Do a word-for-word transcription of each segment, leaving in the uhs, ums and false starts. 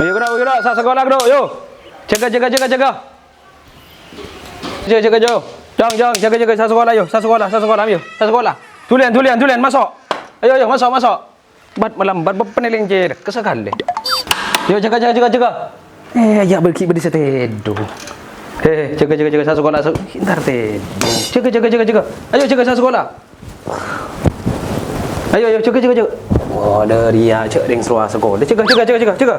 Ayo, kènè', ayo, kènè', sasakola, kènè', yo. Jâgâ, jâgâ, jâgâ, jâgâ. Jâgâ, jâgâ, jâgâ. Jâng, jâng, jâgâ, jâgâ, sasakola, yo. Sasakola, sasakola, ayo. Sasakola. Dhuliyân, dhuliyân, dhuliyân, maso'. Ayo, ayo, maso', maso'. Bât malam, bât, bât panèlèng cèdâ, ka sakalè. Yo, jâgâ, jâgâ, jâgâ, jâgâ. Eh, ya, bâgi, bâgi satèdung. Eh, jâgâ, jâgâ, jâgâ, sasakola, sa-, èntar tèdung. Jâgâ, jâgâ, jâgâ, jâgâ. Ayo, jâgâ, sasakola. Ayo, ayo, jâgâ, jâgâ, jâgâ. Wah, dâri ya, jâ' rèng sèrowa sakola. Jâgâ, jâgâ, jâgâ, jâgâ, jâgâ.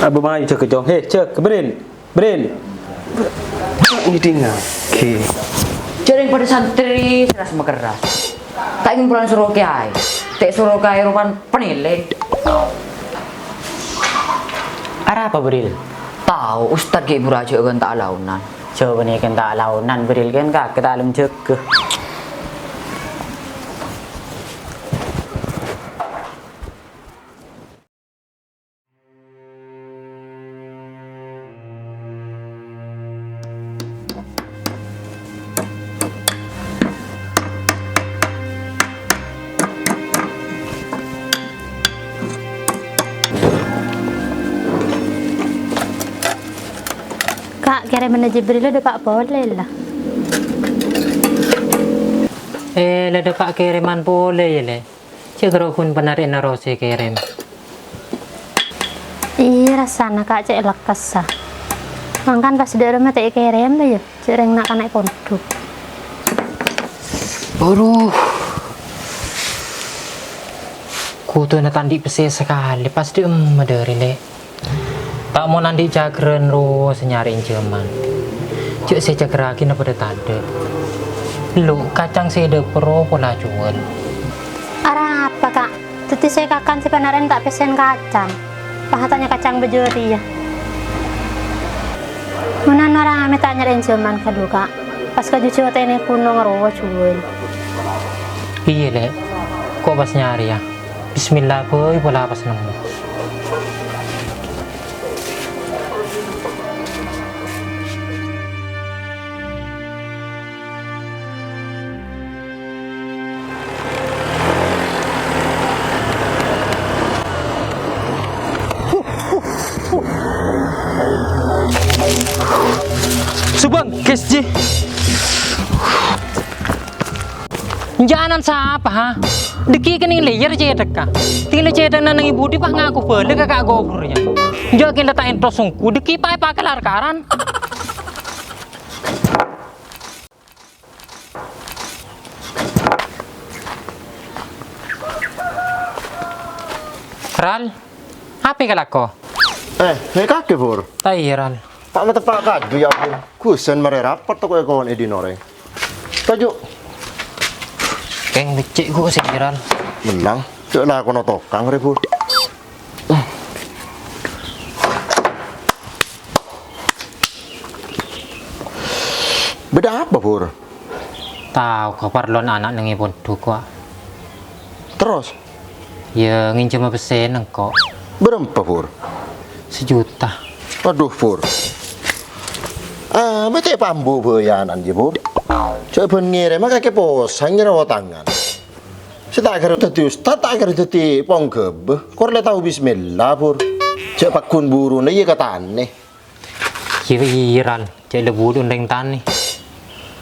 Abâ mayu jâgâ, Cong. He, jâgâ, Brin. Brin. Ngèdingngaghi. Jâ' rèng padâ santrè sè ras-makeras. Ta' èngèn polana soro kèyaè. Ta' soro kèyaè ropan panèlèng. Arapa, Bril? Tao, Ustad ghi' buru ajâ' kan ta' laonan. Jâwâbhâ nèka ta' laonan, Bril, kan kakè ta' lem jâgâ. Ka', kèrèmanna Jibril la dâpa' polè, la. Eh, la dâpa' kèrèman polè, yâ, Lè'. Jâ' ghâruwa ghun panarè'na rosè kèrèm. Iyâ, rassana, Ka', cè' lekkassa. Mangkana pas dâ' remma ta' èkèrèm, yâ. Jâ' rèng na'-kana' è pondhuk. Aduh. Kodhuna ta' andi' pèssè sakalè, pas dâ' emma dâri, Lè'. Ta' mon andi' cagârân rowa sè nyarè ènjhâman. Jâ' sè ècagârraghi padâ tadâ'. Lo', kacang sè è dâpor rowa pola jhuwâl. Arapa, Ka'? Dhâddhi sè èkakan sè panarè'na ta' pèssèna kacang. Pas atanya kacang bâjâ rèya. Mon ana orèng amè ta' nyarè ènjhâman ghâllu, Ka'. Pas kaju jâtèna ghunong rowa jhuwâl. Iyâ, Lè'. Ko' pas nyarèya. Bismillah bhâi pola pas nemmo. Subang, guys, Ji. Jhânan sapa, ha? Dâgghi' kennèng lèyèr cèthakka. Tèngghi cèthakna neng è budi pas ngako bâli ka, ka gobur, yâ. Jâ' kèng la ta' èntos ongghu, dâgghi' paè pakallar karan. Ral, apa kalako? Eh, nèka kakè, Pur. Ta' iyâ, Ral. Ta' mateppa' kaju, yâ, Pur. Ghusèn marè rapet toko è kon è dinore. Kaju. Kèng beccè' ghu' sè viral. Mennang, cè' lakono tokang rè, Pur. Bâdâ apa, Pur? Tao kaparlowan ana' neng è pondhuk, wa. Terros? Yâ, ngènjhâmâ pèssèna engko'. Bârâmpa, Pur? Sajuta. Adhu, Pur. Ah, mè' ta' pambu bâjânan, yâ, Pur. Jhâ' bân ngèrèmma kakè posang nyèra otangan. Sè ta' kèra dhâddhi ustad, ta' kèra dhâddhi pongghâbâ. Kor la tao bismillah, Pur. Jhâ' pagghun buruna iyâ ka tanè. Iyâ, iyâ, Ral. Jhâ' la budhun rèng tanè.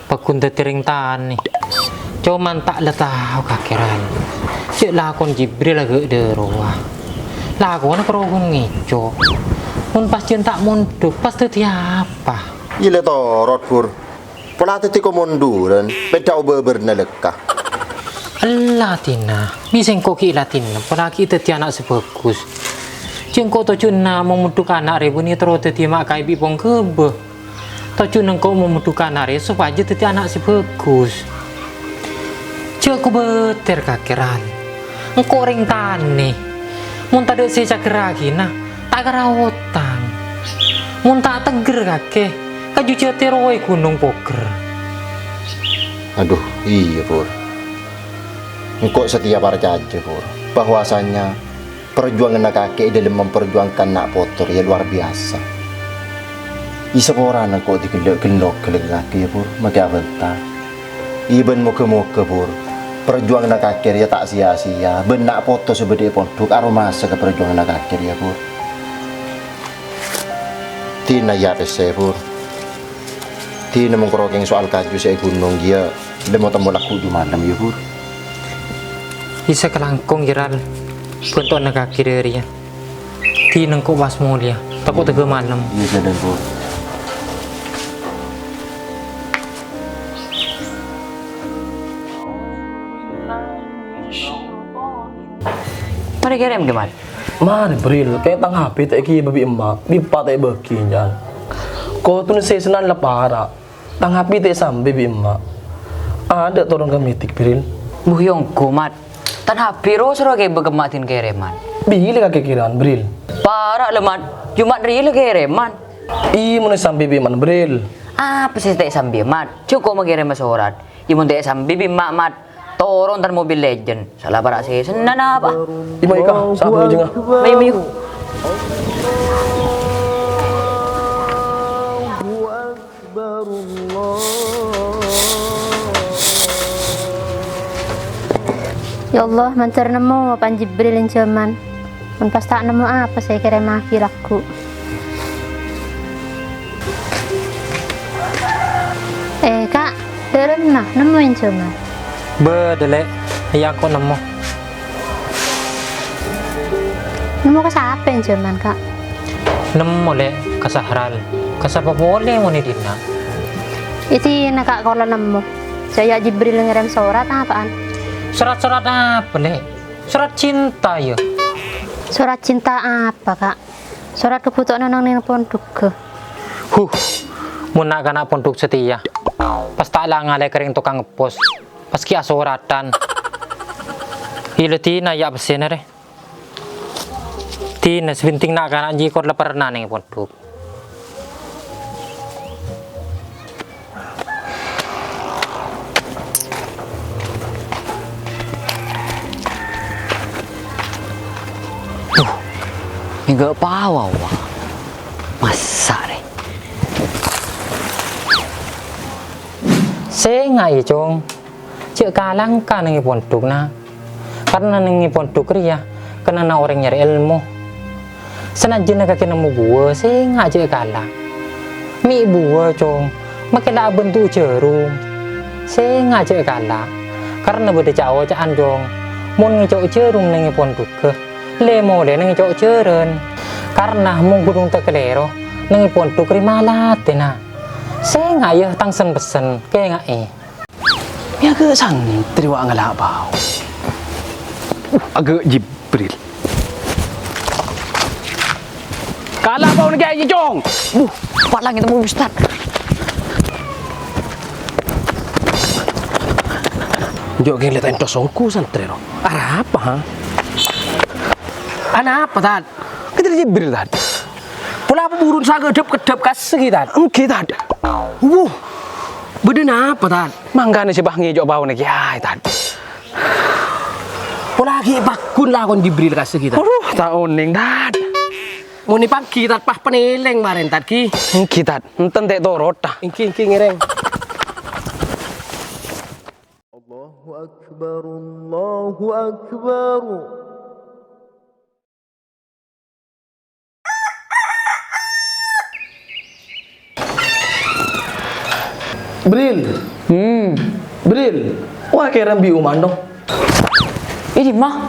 Pagghun dhâddhi rèng tanè. Coma ta' la tao kakè, Ral. Jhâ' lakon Jibril aghâ' dhârowa. Lakona karohon ngèco'. Mon pas jhân ta' mondhuk, pas dhâddhi apa? Iyâ la torot, Pur. Pola dhâddhi komondhuran, pèdhâ obâbârna lekka. Ella Tina, bi' sèngko' ghi' la Tina, pola ghi' dhâddhi ana' sè bhâghus. Jhâ' engko' tojjhuna momondhuk ana' rè bânnè terro dhâddhi ma' kaè bi' pongghâbâ. Tojjhuna engko' momondhuk ana' rè sopajâ dhâddhi ana' sè bhâghus. Jhâ' kobâtèr kakè, Ral. Engko' rèng tanè. Mon tadâ' sè ècagherraghina, ta' kèra otang. Mon ta' teggher kakè, kaju jhâtè rowa è ghunong pogher. Adhu, iyâ, Pur. Engko' satèya parcajâ, Pur, bahwasanya parjuwanganna kakè è dhâlem memperjuangkan na' poto rèya lowar biyasa. È saporana engko' digellâ'-gellogghâ ka kakè, yâ, Pur, makè abhânta. Iyâ, bân moghâ-moghâ, Pur, parjuwanganna kakè rèya ta' siya-siya, bân na' poto sè bâdâ è pondhuk aromasa ka parjuwanganna kakè rèya, Pur. Dina, iyâ, pèssè, Pur. Dina mon karo kèng soal kaju sè è ghunong, iyâ, lè mo-temmo lagghu' jhumalem, iyâ, Pur. Isa kalangkong, yâ, Ral. Bhunto'na kakè dhâri, yâ. Dina engko' pas molèya, tako' tèghâ malem. Iyâ, Pur. Marè kèrèm, Kè, Mat. Marè, Bril, kèng tang H P ta' èkibâ bi' emma', bi' eppa' ta' èbâghi, jân. Koduna sèsèna la para', tang H P ta' èsambâ bi' emma'. Adâ' toron ka meeting, Bril. Buh, yâ ongghu, Mat. Tang H P ro soro kèbâ kemma' dhin kèrèman. Bilâ kakè kèrèman, Bril? Para' la, Mat. Jumat rèya la kèrèman. Iyâ, mon èsambâ bi' emma', Bril. Apa sè ta' èsambâ, Mat? Jhuko' makèrèma sorat. Iyâ, mon ta' èsambâ bi' emma', Mat. Toron tang Mobile Legend. Sala para' sèsèna apa? Iyâ, mayu, Ka. Sapa jhângnga? Mayu, mayu. Ya Allah, mandhâr nemmo pan Jibril ènjhâman. Mon pas ta' nemmo apa sè èkèrèmmaghi lagghu'. Eh, Ka', dhâremma nemmo ènjhâman? Bâdâ, Lè'. Iyâ, engko' nemmo. Nemmo ka sapa ènjhâman, Ka'? Nemmo, Lè', ka Sahral. Ka sapa polè mon è dinna'? È dinna', Ka', kaulâ nemmo. Sè Aya' Jibril ngèrèm sorat apa'an? Sorat-sorat apa, Lè'? Sorat cinta, yâ? Sorat cinta apa, Ka'? Sorat kabhutowanna neng pondhugghâ. Huh, mon na'-kana' pondhuk satèya, pas ta' la ngalè ka rèng tokang ngèpos, pas ghi' asoradhân. Iyâ la dina, iyâ, pèssèna rè. Dina sabhunten na'-kana' jiyâ kor la pernah neng pondhuk. Duh, enggak apa-apa, Wa. Masa, rè? Sènga', yâ, Cong. Jhâ' kalangka neng è pondhuk, Na'. Karna neng è pondhuk rèya kennengnganna orèng nyarè èlmo. Sanajjhânna kakè nemmo buwâ, sènga' jhâ' kala'. Mè' buwâ, Cong, makè la abhânto' jhârum. Sènga' jhâ' kala', karna bâdâ ca'-oca'an, Cong, mon ngèco' jhârum neng è pondhughâ, lè-molèna ngèco' jhârân. Karna mon ghun ta' kalèro, neng è pondhuk rè malatèna. Sènga', yâ, tang sen-pessen, kènga'è. Mè' aghâ' santrè wa ngala' pao. Uh, aghâ' Jibril. Kala' pao nèka, Cong. Buh, pa' langngè' temmo, Ustad. Jhâ' kèng lè' ta' èntos ongghu santrè ro. Arapa, ha? Anapa, Tad? Kèdhâ Jibril, Tad. Pola apa burun saghâdhâp-keddhâp ka sè ghi', Tad? Èngghi, Tad. Wuh. Bâdâ napa, Tad? Mangkana sè pas ngèco' paona kèyaè, Tad. Pola ghi' pagghun lakon Jibril ka sè ghi', Tad. Aduh, ta' onèng, Tad. Mon èpangghi, Tad, pas panèlèng marèn, Tad, ghi. Èngghi, Tad. Enten ta' torot, ta'. Èngghi, èngghi, ngèrèng. Allahu Akbar, Allahu Akbar. Bril. Hmm. Bril. Wah, kèrèm bi' Umano. Ini mah.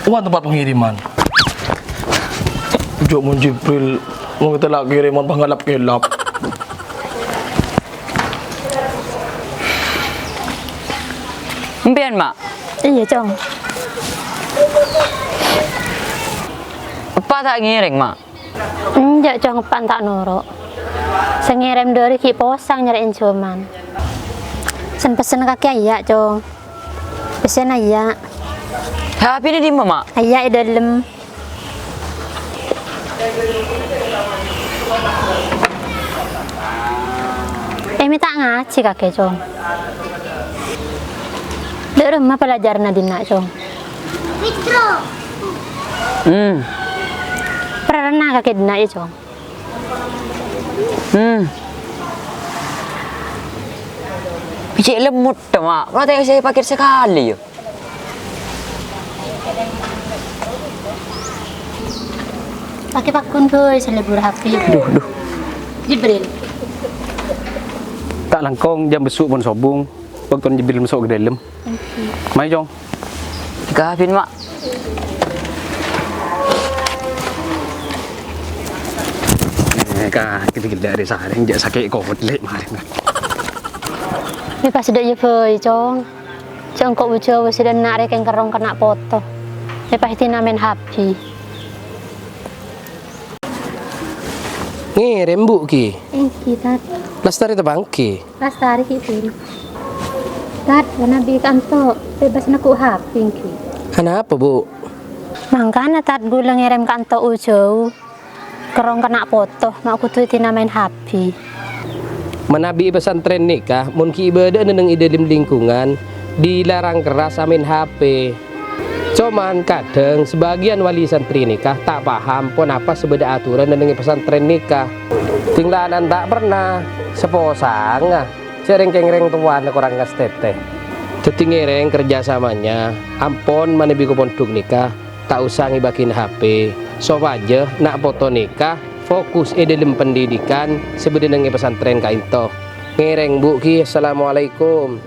Wah, tempat pengiriman. Jhâ' mon Jibril, mon kita la kiriman pangalap-kelap. Empèyan, Ma'? Iyâ, Cong. Eppa' ta' ngèrèng, Ma'? Enjâ', Cong, eppa' ta' noro'. Sè ngèrèm dhâri ghi' posang nyarè ènjhâman. Sen-pessen kakè iyâ, Cong. Pèssèna iyâ. H P-na dimma, Ma'? Iyâ, è dâlem. Eh, mè' ta' ngajhi kakè, Cong. Dâ' remma pelajaranna dinna', Cong? Hmm. Perrana kakè dinna', yâ, Cong. Hmm. Bi' cè' lemmot, Ma'. Pratèsè pakèr sakalè, yâ. Paggun, Boy, sè lebur Habib. Duh, duh. Jibril. Ta' langkong jam bessuk pon sobung. Bâkto Jibril maso' ka dâlem. Mayu, Cong. Dikabin, Mak. Eh, ka, kita gila dari sareng, jak sakit covid lek kemarin. Ini pas dek ya, Boy, Cong. Cong, kok bujau wis dek nak rekeng kerrong kena poto. Ini pasti namen habi. Ngèrèm, Bu', ghi? Èngghi, Tad. Lastari tepang, ghi? Lastari, ghi, Din. Tad, manabi kanto, bebas nekku' habi, ghi. Anapa, Bu'? Mangkana, Tad, ghulâ ngèrèm kanto ujâu. Kerrong kena poto, ma' kodhu èdina maèn habi. Manabi è pesantren nèka, mon ghi' bâdâ'â neng è dâlem lingkungan, dilarang keras amaèn H P. Coman kadhâng sabâgiyân wali santri nèka ta' paham ponapa sè bâdâ aturan neng è pesantren nèka. Dhing lanang ta' pernah, saposanga, jhâ' rèng-kèng rèng towana korang ngastètè. Dhâddhi ngèrèng kerja samanya, ampon manabi ka pondhuk nèka, ta' osa ngèbâghin H P, sopajâ na' poto nèka fokus è dâlem pendidikan sè bâdâ neng è pesantren ka'ènto. Ngèrèng, Bu', ghi. Assalamualaikum.